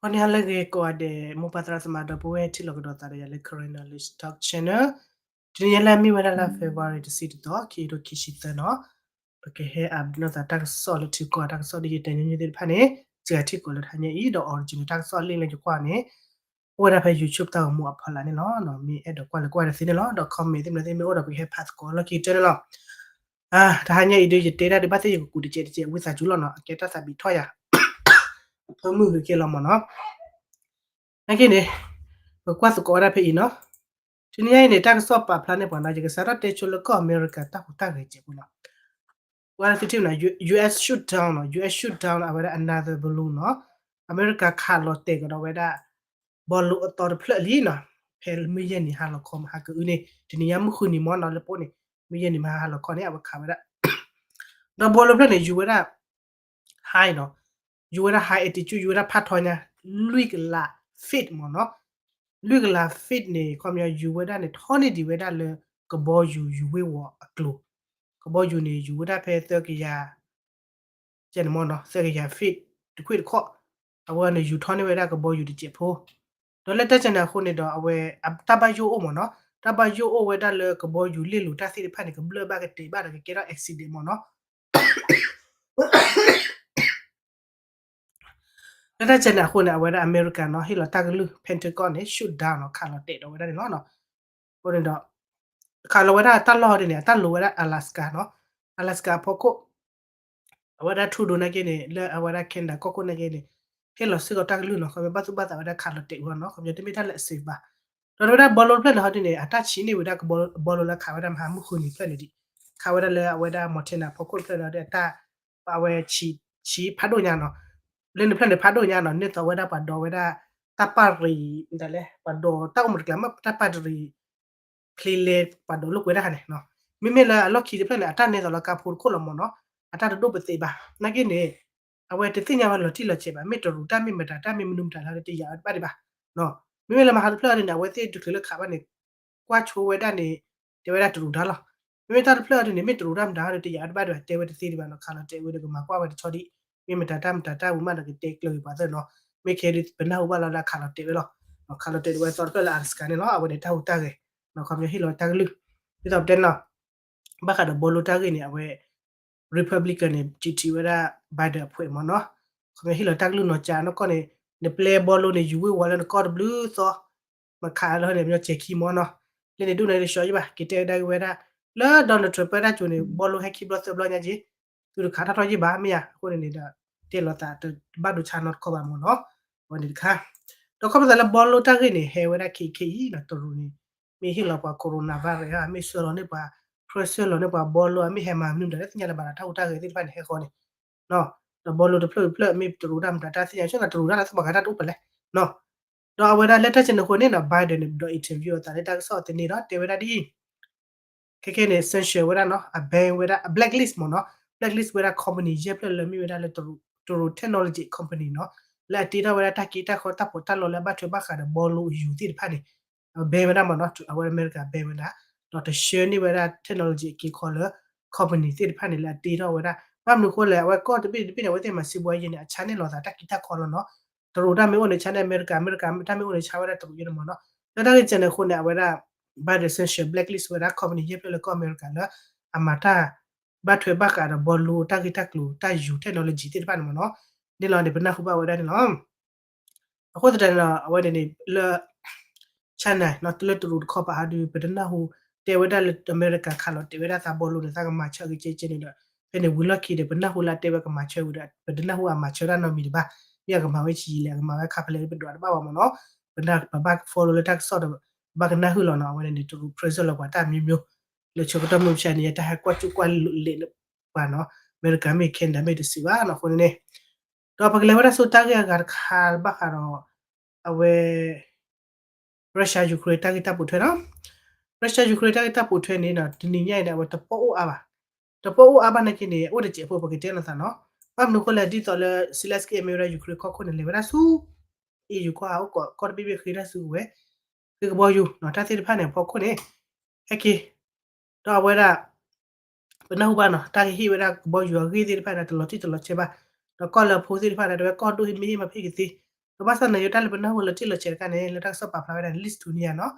ဂီၤနံၤဟါလၢအဂ့ၤကိးဂၤဒဲး မိၢ်ပၢ်သရၣ်သမါဒီပုၢ်ဝဲၢ်ထံၣ်လိာ်ကဒီးသးဒီးယၤလၢ Karen Knowledge Talk Channel, တနံၤညါလၢအမ့ၢ်ဝဲဒၣ်လၢ February တဆံတသီ ခံကထိခံဆံသၢနီၤ, ပကဟဲအးဘျုးနီၢ်သးတၢ်ကစီၣ်လၢထံကီၢ်တၢ်ကစီၣ်ဒ်ယတဲညီနုၢ်သ့ၣ်တဖၣ်န့ၣ်, စှၤထံၣ်ကိးလၢတဟါညါအံၤ ဒီး original တၢ်ကစီၣ်လံာ်လၢယကွၢ်န့ၣ် အိၣ်ဝဲဒၣ်ဖဲ YouTube တၢ်ဂီၤမူအဖီလာ်န့ၣ်လီၤ. မ့ၢ်အဲၣ်ဒိးကွၢ်လၢကွၢ်တသ့န့ၣ်လီၤ, ဒီး comment သ့ၣ်မနုၤသ့ၣ်မ့ၢ်အိၣ်ဒီးပကဟဲဖးသကိးလီၢ်ခံကတၢၢ်န့ၣ်လီၤ. တဟါညါအံၤဒုးယတဲဒၣ်ဒုးဘၣ်သ့ၣ်ယကကူးတကဲးတကဲး ဝံသးစူၤလီၤနီၤ, အကဲတၢ်သးဘံးထီၣ်ယၤ အဖၢမုၢ်ဂ့ၤကဲလီၤမ့ၢ်နီၤ. နာ်က့န့ၣ် ပကွၢ်သကိးဝဲဒၣ်ဖဲအံၤနီၤ, တနံၤညါအံၤန့ၣ် တၢ်ကစီၣ်ပာ်ဖျါန့ၢ်ပှၤနီၤ, ယကစးထီၣ်တဲဆိလၢကီၢ်အမဲရကၤတၢ်ဟူးတၢ်ဂဲၤစဲးဖိနီၤ. ဝဲဒၣ်သုထံၣ်နီၤ US shoot down နီၤ, US shoot down အဝဲဒၣ် another balloon နီၤ, အမဲရကၤခးလီၤတဲာ်ကဒီးဝဲဒၣ် ဘီလိအသီတဖျၢၣ်လံနီၤ, ဖဲမုၢ်ယဲၢ်နံၤဟါလီၤခီမဟါကအုန့ၣ် တနံၤညါမုၢ်ဃုနံၤမ့ၢ်နီၤ, လၢပအိၣ်န့ၣ် မုၢ်ယဲၢ်နံၤမဟါဟါလီၤခီန့ၣ် အဝဲခးဝဲဒၣ် ဒီးဘီလိဖျၢၣ်န့ၣ် ယူၤဝဲဒၣ် high နီၤ, ယူၤဝဲဒၣ် high altitude ယူၤဝဲဒၣ်ဖးထီညါ လွံၢ်ကလး feet မ့ၢ်နီၤ, လွံၢ်ကလး feet န့ၣ် ခီပညီယူၤဝဲဒၣ်န့ၣ် ထီန့ၢ်ဒံးဝဲဒၣ်လၢကဘီယူၤယူၤဝ့ၤဝီၤအကျိၤ, ကဘီယူၤန့ၣ် ယူၤဝဲဒၣ်ဖဲသၢကယၤ ကဲန့ၣ်မ့ၢ်နီၤ သၢကယၤ feet တခွ့ၣ်တခီၣ်, အဝဲန့ၣ်ယူၤထီန့ၢ်ဝဲဒၣ်ကဘီယူၤတစဲးဖိ, ဒီးလၢတၢ်ကဲန့ၣ်အဃိန့ၣ်ဒီး အဝဲတၢ်ဘၣ်ယိၣ်အိၣ်မ့ၢ်နီၤ, တၢ်ဘၣ်ယိၣ်အိၣ်ဝဲဒၣ်လၢကဘီယူၤလ့ၣ်လိၤတၢ်သ့ၣ်တဖၣ်န့ၣ် ကဘျၢၣ်ဘၣ်ကတဲာ်ဘၣ်ဒီးကကဲထီၣ် accident မ့ၢ်နီၤ. လၢတၢ်ကဲန့ၣ်အဃိန့ၣ် အဝဲဒၣ်အမဲရကၤနီၤ ဟ့ၣ်လီၤတၢ်ကလုၢ် Pentagon န့ၣ် shoot down နီၤ ခးလီၤတဲာ်ဒီးဝဲဒၣ်န့ၣ်လီၤ. အဃိန့ၣ်ဒီး ခးလီၤဝဲဒၣ်တၢ်လီၢ်ဒ်န့ၣ် အတၢ်လိၤဝဲဒၣ် Alaska နီၤ, Alaska အဖီခိၣ် အဝဲဒၣ် Trudeau နာ်က့န့ၣ် လၢအဝဲဒၣ် Canada ကီၢ်ခိၣ်နာ်က့န့ၣ် ဟ့ၣ်လီၤစ့ၢ်ကီးတၢ်ကလုၢ်နီၤ, ခီဖျိဘၣ်သူၣ်ဘၣ်သးဝဲဒၣ်ခးလီၤတဲာ်ဝဲနီၤ, ခီဖျိတမ့ၢ်တၢ်လၢအ safe ဘၣ်. ဒီးဝဲဒၣ်ဘီလိတဖျၢၣ်န့ၣ်ဟီဒ်န့ၣ် အတၢ်ဆံးန့ၢ်ဝဲဒၣ်ကဘီလိလၢခးဝဲဒၣ်မဟါမုၢ်ဃုနံၤတဖျၢၣ်န့ၣ်ဒံး, ခးဝဲဒၣ်လၢအဝဲဒၣ် Montana ဖီခိၣ်တဖျၢၣ်န့ၣ်ဒီး အတၢ် ပာ်ဝဲဆံးဖးဒိၣ်ညါနီၤ, လၢန့ၣ်တဖျၢၣ်န့ၣ်ဖးဒိၣ်ညါနီၤ, န့ၢ်သိးဝဲဒၣ်ပှၤဒိးဝဲဒၣ် တၢ်ပာ်ရံၤ ဒ်လဲၣ် ပှၤဒိးတၢ်အိၣ်မူတကျါ မ့ၢ်တၢ်ပာ်တရံး ဖျ့လဲပှၤဒိးလိာ်ကွဲတၢ်ခါန့ၣ်, မ့မ့ၢ်လၢအလီၢ်ခံတဖျၢၣ်န့ၣ် အတၢ်န့ၢ်သိးလၢကါဖိတခိၣ်လီၤမ့ၢ်နီၤ, အတၢ်တဒိၣ်ပသ့ဘၣ်. နာ်က့န့ၣ် အဝဲတသ့ၣ်ညါဝဲလီၤတံၢ်လီၤဆဲးဘၣ်, မ့ၢ်တရူးတၢ်မ့ၢ်မတၤတၢ်မ့ၢ်မနုၤမတၤလၢတယာ်ဝဲတဘၣ်ဒံးဘၣ်. မ့မ့ၢ်လၢမဟါတဖျၢၣ်န့ၣ် အဝဲသ့ၣ်တချုးလၢခးဘၣ်န့ၣ် ကွၢ်ဆိဝဲဒၣ်န့ၣ် တဲဝဲဒၣ်တရူးတၢ်လီၤ. မ့မ့ၢ်တၢ်တဖျၢၣ်အံၤန့ၣ် မ့ၢ်တရူးတၢ်မတၤဒီးတယာ်ဝဲတဘၣ်ဒံးဘၣ်, တဲဝဲတသ့ဒံးဘၣ်နီၤ, ခးလီၤတဲာ်ဝဲဒီးကမၤကွၢ်ဝဲတဆီဒံး, မ့ၢ်မတၤတၢ်မတၤတၢ်ဝံၤမးဒီးကတဲကျၢၤက့ၤပှၤသၢနီၤ, မ့ၢ်ခဲဒ်ပနၢ်ဟူဘၣ်လီၤလၢခးလီၤတဲာ်ဝဲလီၤ. ခးလီၤတဲာ်ဒံးဝဲသီတဖျၢၣ်လၢ Alaska န့ၣ်လီၤ, အဝဲန့ၣ်တၢ်ဟူးတၢ်ဂဲၤ, ခီပညီဟ့ၣ်လီၤတၢ်ကလုၢ်, ဒ်သိးပတဲနီၤ ဘၣ်ဃးဒီးဘီလိတၢ်ဂ့ၢ်န့ၣ် အဝဲ Republican န့ၣ် ကၠံးထံးဝဲဒၣ် Biden အဖှဲးမ့ၢ်နီၤ, ခီပညီဟ့ၣ်လီၤတၢ်ကလုၢ်နီၤ ကၠးနီၢ်ကီၢ်န့ၣ် နပျဲဘီလိန့ၣ် ယူၤဝ့ၤဝီၤလၢနကီၢ်တဘျုးသီ, မခးလၢန့ၣ် ပညီစဲးခံမ့ၢ်နီၤ, လၢန့ၣ်ဒိၣ်န့ၣ်တဆှီယံၢ်ဘၣ်, က့ၤတဲဝဲဒၣ်က့ၤဝဲဒၣ် လၢ Donald Trump ပၢတၢ်ကၠိန့ၣ် ဘီလိဟဲခံဘျီသၢဘျီညါက့ၤ, သုတခးထီၣ်ထီၣ်ယံၢ်ဘၣ်မ့ၢ်ဧါ, အဃိန့ၣ်န့ၣ်ဒီး တဲလီၤသးတဘၣ်ဒိဆါနီတခီဘၣ်မ့ၢ်နီၤ, အဝဲန့ၣ်တခါ, ဒီးခီဖျိသးလၢဘီလိတၢ်ဂ့ၢ်န့ၣ် ဟဲဝဲဒၣ်ခဲအံၤခဲအံၤနီၤ, တရူးန့ၣ် မ့ၢ်ဟ့ၣ်လီၤပှၤ coronavirus ဧါ, မ့ၢ်ဆှၢလီၤန့ၢ်ပှၤ pressure လီၤန့ၢ်ပှၤဘီလိဧါ, မ့ၢ်ဟဲမၤမနုၤမတၤလၢသ့ၣ်ညါလၢၤဘၣ်ဒီးတၢ်ဟူးတၢ်ဂဲၤသ့ၣ်တဖၣ်န့ၣ် ဟဲဃီန့ၣ်, ဒီးဘီလိတဖျၢၣ်တဖျၢၣ် မ့ၢ်တရူးတၢ်မတၤတၢ်သ့ၣ်ညါ ဆိသးတရူးတၢ်လၢသ့ၣ်ပှၤဂၤတၢ်တအိၣ်ပလဲၣ်နီၤ, ဒီးအဝဲဒၣ်လၢတၢ်ကဲန့ၣ်အဃိန့ၣ်နီၤ Biden န့ၣ် ဒီး interview အသးလၢတၢ်ကစီၣ်အသန့ၣ်ဒီး တဲဝဲဒၣ်ဒ်အံၤ ခဲခဲန့ၣ် sanction ဝဲဒၣ်နီၤ, အ ban ဝဲဒၣ် အ blacklist မ့ၢ်နီၤ, blacklist ဝဲဒၣ် company ယဲၢ်ဖျၢၣ်လၢမ့ၢ်ဝဲဒၣ်လၢ တရူး technology company နီၤ, လၢအတ့ထီၣ်ဝဲဒၣ်တၢ်က့တၢ်ဃီတၢ်ပီးတၢ်လီလၢအဘၣ်ထွဲဘၣ်ဃးဒီးဘီလိအယူၤသ့ၣ်တဖၣ်န့ၣ် အ ban ဝဲဒၣ်မ့ၢ်နီၤ, အဝဲအမဲရကၤ ban ဝဲဒၣ်, ဒီးတဆှၢန့ၢ်ဝဲဒၣ် technology အက့ခီလၢ company သ့ၣ်တဖၣ်န့ၣ် လၢအတ့ထီၣ်ဝဲဒၣ်, ဘၣ်မနုၤအဃိလဲၣ် အဝဲကီၢ်တဘ့ၣ်တဘ့ၣ်န့ၣ် အဝဲသ့ၣ်မၤစံးဘှီယဲၢ်န့ၣ် အဆါန့ၢ်လီၤသးတၢ်က့တၢ်ခီလီၤနီၤ, တရူးတၢ်မ့ၢ်အိၣ်န့ၣ် ဆါန့ၢ်အမဲရကၤ, အမဲရကၤတၢ်မ့ၢ်အိၣ်န့ၣ် ဆါဝဲဒၣ်တရူးယဲၢ်န့ၣ်မ့ၢ်နီၤ, လၢတၢ်ဂ့ၢ်ကဲန့ၣ်အဃိန့ၣ် အဝဲဒၣ် Biden sanction blacklist ဝဲဒၣ် company ယဲၢ်ဖျၢၣ်လၢကီၢ်အမဲရကၤလၢ အမၤတၢ် ဘၣ်ထွဲဘၣ်ဃးဒီးဘီလိတၢ်ဂ့ၢ်တၢ်ကျိၤတၢ်ယူၤ technology သ့ၣ်တဖၣ်န့ၣ်မ့ၢ်နီၤ, န့ၣ်လီၤန့ၣ် ပနၢ်ဟူဘၣ်ဝဲဒၣ်န့ၣ်လီၤ. အဃိသတးန့ၣ်ဒီး အဝဲန့ၣ်န့ၣ် လၢ China နီၤ လၢတရူးတခီပၤဟးဒုး ပတနၢ်ဟူ တဲဝဲဒၣ်လၢအမဲရကၤခးလီၤတဲာ်ဝဲဒၣ်သးဘီလိန့ၣ် သးကမၤဆၢဂ့ၤကဲကဲန့ၣ်ဒီး ဖဲန့ၣ်ဝံၤလီၢ်ခံဒီး ပနၢ်ဟူလၢအတဲဝဲကမၤဆၢဝံၤဒီး ပတနၢ်ဟူအမၤဆၢတၢ်နီတမံၤဒံးဘၣ်, မ့ၢ်အကမၤဝဲဆံးယံာ်လဲၣ် အကမၤဝဲခါဖဲလဲၣ် ပဒွးတဘၣ်ဘၣ်မ့ၢ်နီၤ, ပနၢ်ပဘၣ် follow လၢတၢ်ကစီၣ်ဒီး ပဘၣ်ကနၢ်ဟူလီၤနီၤ, အဝဲန့ၣ်န့ၣ် တရူး pressure လီၤပှၤတၢ်မျိုးမျိုး လၢဆၢကတီၢ်မုၢ်မဆါန့ၣ် ယတၢ်ဟဲကွၢ်ကၠူၣ်ကွၢ်လဲၤလၢပှၤနီၤ, အမဲရကၤမ့ၢ် Canada မ့ၢ်တစံးဘၣ်နီၤ, အဃိန့ၣ်န့ၣ် ဒီးပကလဲၤဝဲဒၣ်ဆူတၢ်ဂ့ၢ်အဂၤတခါဘၣ်ဃးဒီး အဝဲ Russia Ukraine တၢ်ဂ့ၢ်တၢ်ပိာ်ထွဲနီၤ, Russia Ukraine တၢ်ဂ့ၢ်တၢ်ပိာ်ထွဲန့ၣ်နီၤ တနံၤညါအံၤန့ၣ် အဝဲတပီၢ်အိၣ်အါဘၣ်, တပီၢ်အိၣ်အါဘၣ်နာ်က့န့ၣ် အိၣ်တစဲးဖိပကတဲလိာ်သးနီၤ, ဘၣ်မနုၤအဃိလဲၣ် ဒ်သိးလၢ Zelenskyy အမ့ၢ်ဝဲဒၣ် Ukraine ကီၢ်ခိၣ်န့ၣ် လဲၤဝဲဒၣ်ဆူ EU ကီၢ်ဟးအိၣ်ကီး ကီၢ်တဘ့ၣ်ဘ့ၣ်ဃ့တၢ်စုကဝဲၤ ဃ့ကဘီယူၤနီၤ တၢ်သ့ၣ်တဖၣ်န့ၣ်အဖီခိၣ်န့ၣ် ဟဲက့ၤ ဒီးအဝဲဒၣ် ပနၢ်ဟူဘၣ်နီၤ တၢ်ကဟ့ၣ်ဝဲဒၣ်ကဘီယူၤအဂ့ၢ်သ့ၣ်တဖၣ်န့ၣ် တလီၤတံၢ်တလီၤဆဲးဘၣ်, ဒီးကီၢ်လၢအဖိသ့ၣ်တဖၣ်န့ၣ် တဝဲကီၢ်ဒိၣ်ဟ့ၣ်မ့ၢ်ဟ့ၣ်မၤဖ့ၣ်ကသ့, ဒီး ဒီးဘၣ်ဆၣ်သနာ်က့ တၢ်လၢပနၢ်ဟူလီၤတံၢ်လီၤဆဲးတခါန့ၣ် လၢတၢ်ကစီၣ်ပာ်ဖျါဝဲဒၣ်န့ၣ် Lithuania နီၤ,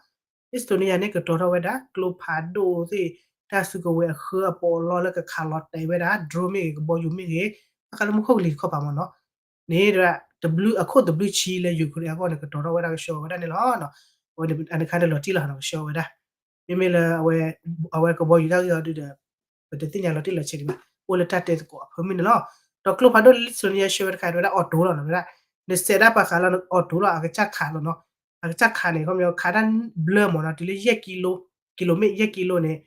Lithuania န့ၣ် ကတီၤထီၣ်ဝဲဒၣ် ကျိဖးဒိၣ်သ့ၣ် တၢ်စုကဝဲၤအဃၢအပီးအလီလၢကခးလီၤတဲာ်ဝဲဒၣ် drone မ့ၢ်ဂ့ၤ ကဘီယူၤမ့ၢ်ဂ့ၤ ဘၣ်ဃးလၢမူခိၣ်ကလံၤတခီပၤမ့ၢ်နီၤ န့ၣ် တဘျုးအခိၣ်တဘျုးဆံလၢ Ukraine အဂီၢ်န့ၣ် ကတီၤထီၣ်ဝဲဒၣ်ကဆှီဝဲဒၣ်န့ၣ်လီၤ. အဝဲန့ၣ် အန့ၣ်ခါန့ၣ်လီၤတံၢ်လီၤနီၤ ကဆှီဝဲဒၣ် မ့မ့ၢ်လၢ အဝဲကဘီယူၤတၢ်ဂ့ၢ်အီၤဒုဒီး ပတသ့ၣ်ညါလီၤတံၢ်လီၤဆဲးဒံးဘၣ် အိၣ်လၢတၢ်တဲသကိးအဖၢမုၢ်န့ၣ်လီၤ. ဒီးကျိဖးဒိၣ်လၢ Lithuania ဆှၢဝဲတခါ ဝဲဒၣ် auto လီၤနီၤ ဝဲဒၣ် နစဲးဒၣ်ပှၤဃးလီၤ auto လီၤ အကစၢ်ခးလီၤနီၤ, အကစၢ်ခးန့ၣ် ခီပညီခးတၢ်ဘျၢမ့ၢ်နီၤ တုၤလၢယဲၢ်ကံလိ ကံလိမ့ၢ်ယဲၢ်ကံလိန့ၣ်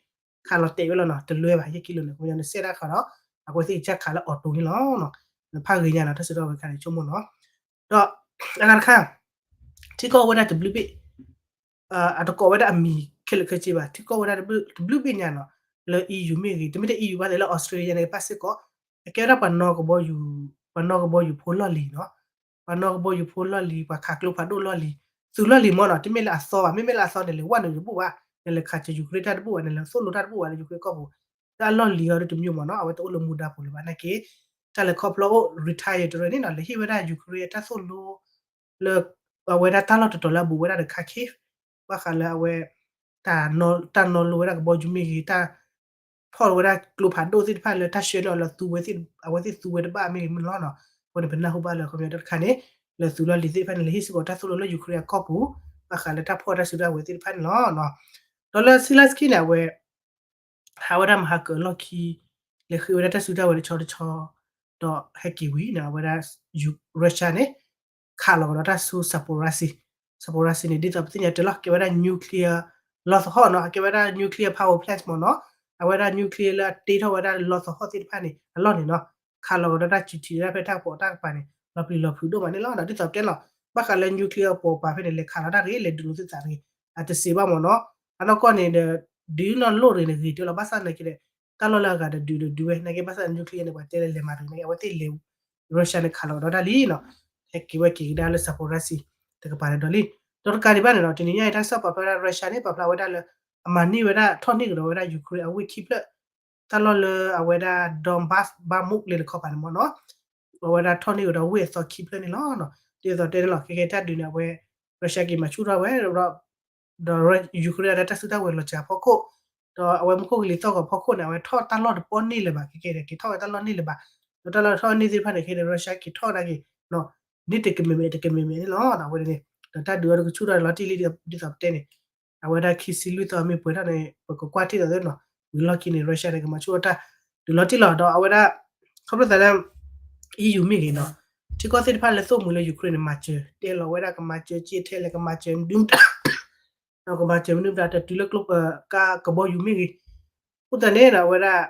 ခးလီၤတဲာ်ဝဲလီၤနီၤ တလွဲဘၣ် ယဲၢ်ကံလိန့ၣ် ခီပညီနစဲးဒၣ်ဃီဒီး အဝဲသ့ၣ်ကစၢ်ခးလၢ auto န့ၣ်လီၤ. နဖးဂ့ၤညါနီၤ တၢ်စံးထီၣ်ဝဲခါန့ၣ် ဆိကမိၣ်နီၤ, ဒီးအဂၤတခါ ထံကီၢ်အိၣ်ဝဲဒၣ်တဘျုးဘ့ၣ် အတကိးဝဲဒၣ်အမံၤခဲလၢာ်ခဲဆ့ဘၣ် ထံကီၢ်ဝဲဒၣ်တဘျုးဘ့ၣ်ညါနီၤ, လၢ EU မ့ၢ်ဂ့ၤ တမ့ၢ်ထဲ EU ဘၣ်သ့ၣ်လၢ Australia န့ၣ် ပၣ်စ့ၢ်ကီး အကဲဝဲဒၣ်ပှၤနီၣ်ကဘီယူၤ ပှၤနီၣ်ကဘီယူၤဖိလီၢ်လံၤနီၤ, ပှၤနီၣ်ကဘီယူၤဖိလီၢ်လံၤ ပှၤခးကျိဖးဒိၣ်လီၢ်လံၤ သုးလီၢ်လံၤမ့ၢ်နီၤ တမ့ၢ်လၢအသီဘၣ် မ့မ့ၢ်လၢအသီန့ၣ် လဲၤဝဲနုာ်တဘူၣ်ဘၣ် နလဲၤခးစၢၤ Ukraine တၢ်တဘူၣ်ဘၣ် နလဲၤသိၣ်လိတၢ်တဘူၣ်ဘၣ်လၢ Ukraine ကီၢ်ပူၤ တၢ်လီၢ်လံၤအီၤဒ်တမံၤမ့ၢ်နီၤ အဝဲတအိၣ်လၢမူဒါပူၤလၢၤဘၣ် နာ်က့ တၢ်လဲၤခီဖျိအိၣ် retire တရၢန့ၣ်နီၤ လဲၤဟ့ၣ်ဝဲဒၣ် Ukraine အတၢ်သိၣ်လိ လၢ အဝဲဒၣ်တၢ်လီၢ်တတီၤလၢအဘူးဝဲဒၣ်ဒီးခါခ့ ဘၣ်ဃးလၢအဝဲ တၢ်နီၣ်လိဝဲဒၣ်ကဘီယူၤမ့ၢ်ဂ့ၤ တၢ်ဖီၣ်ဝဲဒၣ်ကျိဖးဒိၣ်သ့ၣ်တဖၣ်လၢတၢ်ဆှၢန့ၢ်အီၤလၢသူဝဲသ့ၣ် အဝဲသ့ၣ်သူဝဲတဘၣ်မ့ၢ်ဂ့ၤမ့ၢ်လီၤနီၤ, အဃိန့ၣ် ပနၢ်ဟူဘၣ်လၢအခီပညီတၢ်တခါန့ၣ် လၢသုးလီၢ်လံၤသ့ၣ်တဖၣ်န့ၣ် လဲၤဟ့ၣ်စ့ၢ်ကီးတၢ်သိၣ်လိလၢ Ukraine အကီၢ်ပူၤ ဘၣ်ဃးလၢတၢ်ဖီၣ်တၢ်စုတၢ်ဝဲၤသ့ၣ်တဖၣ်န့ၣ်လီၤ. ဒီးလၢ Zelenskyy န့ၣ် အဝဲ ဟးဝဲဒၣ်မဟါကအလီၢ်ခံ လဲၤဃ့ဝဲဒၣ်တၢ်စုတၢ်ဝဲၤတဆီတဆီ ဒီးဟဲက့ၤဝံၤန့ၣ် အဝဲဒၣ် Russia န့ၣ် ခးလီၤကဒီးတၢ်ဆူ Zaporizhzhia, Zaporizhzhia န့ၣ် ဒ်သိးပသ့ၣ်ညါတဲလီၤ ကဲဝဲဒၣ် nuclear လီသဟီၣ်နီၤ, ကဲဝဲဒၣ် nuclear power plant မ့ၢ်နီၤ, အဝဲဒၣ် nuclear လၢအတ့ထီၣ်ဝဲဒၣ်လီသဟီၣ်သ့ၣ်တဖၣ်န့ၣ် အလီၢ်န့ၣ်နီၤ, ခးလီၤကဒီးတၢ်စူၤထံးဒၣ်ဖဲတၢ်ကပီၤတၢ်ကပၤန့ၣ် လီၤပျံၤလီၤဖုးဒိၣ်မးန့ၣ်လီၤ. ဒ်သိးပတဲလီၤ ဘၣ်ဃးလၢ nuclear အပီၤပၤဖဲန့ၣ် လဲၤခးလီၤတၢ်ဂ့ၤ လဲၤဒုးလိာ်သုသးဂ့ၤ အတစံးဘၣ်မ့ၢ်နီၤ, အနီၢ်ကီၢ်န့ၣ်ဒီး ဒုးနီၢ်လိၣ်ရ့ၣ်န့ၣ်ဂ့ၤတဲလီၤ ဘၣ်ဆၣ်သနာ်က့ဒီး တၢ်လီၢ်လၢအဂၤဒီးဒုးဒီးဒုးဝဲ နာ်က့ဘၣ်ဆၣ် nuclear န့ၣ် ပှၤတဲလၢလဲၤမၤတဂ့ၤ နာ်က့အဝဲသ့ၣ်လဲၤ Russia န့ၣ် ခးလီၤကဒီးတၢ်လံနီၤ, ဟဲက့ၤဝဲက့ၤကဒါလၢ Zaporizhzhia တကပၤန့ၣ်ဒီးလံ. ဒီးတကးဒံးဘၣ်န့ၣ်နီၤ တနံၤညါအံၤ တၢ်ကစီၣ်ပာ်ဖျါဝဲဒၣ် Russia န့ၣ် ပာ်ဖျါဝဲဒၣ်လၢ အမၤန့ၢ်ဝဲဒၣ် ထီၣ်န့ၢ်ကဒီးဝဲဒၣ် Ukraine အဝ့ၢ်ခံဖျၢၣ် တၢ်လီၢ်လၢအဝဲဒၣ် Donbas ဘါမူး လၢတခီပၤန့ၣ်မ့ၢ်နီၤ, အဝဲဒၣ်ထီၣ်န့ၢ်ကဒီးဝ့ၢ်အသီခံဖျၢၣ်န့ၣ်လီၤ. ဒ်သိးတဲန့ၣ်လီၤ ခဲကဲတၢ်ဒုးန့ၣ် အဝဲ Russia က့ၤမၤဆူၣ်ထီၣ်ဝဲဒီး ဒီး Ukraine အတၢ်စုတၢ်ဝဲၤလီၤစှၤဖီခိၣ်, ဒီးအဝဲမူခိၣ်ကလံၤသီၣ်ဂီၤဖီခိၣ်န့ၣ် အဝဲထီၣ်တၢ်လီၢ်တပီၢ်န့ၢ်လၢၤဘၣ် ခဲကဲန့ၣ် က့ၤထီၣ်ဝဲတၢ်လီၢ်န့ၢ်လၢၤဘၣ်, ဒီးတၢ်လီၢ်ထီၣ်န့ၢ်သ့ၣ်တဖၣ်န့ၣ် ခဲန့ၣ် Russia က့ၤထီၣ်ဒၣ်က့ၤ န့ၢ်တကမ့ၢ်မဲာ်တကမ့ၢ်မဲာ်န့ၣ်လီၤ. အဝဲန့ၣ် ဒီးတၢ်ဒုးအီၤတကဆူၣ်ထီၣ်လီၤတံၢ်လံ ဒ်သိးပတဲန့ၣ် အဝဲဒၣ်ခံဆံလွံၢ်သီမ့ၢ်ပှဲၤထီၣ်န့ၣ် ပကကွၢ်ထံၣ်ဒီးသ့နီၤ, ဝံၤလီၢ်ခံန့ၣ် Russia န့ၣ် ကမၤဆူၣ်အီၤတၢ်ဒုးလီၤတံၢ်လီၤ. ဒီးအဝဲဒၣ် ခီဖျိသးလၢ EU မ့ၢ်ဂ့ၤနီၤ, ထံကီၢ်သ့ၣ်တဖၣ်လၢသိၣ်မှံၤလၢ Ukraine န့ၣ် မၤစၢၤ တဲလီၤဝဲဒၣ်ကမၤစၢၤ က့ထဲလဲၣ် ကမၤစၢၤမနုၤမတၤ ဒီးကမၤစၢၤမနုၤမတၤ တတုၤလၢကျိ ကါကဘီယူၤမ့ၢ်ဂ့ၤ, အဃိသတးန့ၣ် အဝဲဒၣ်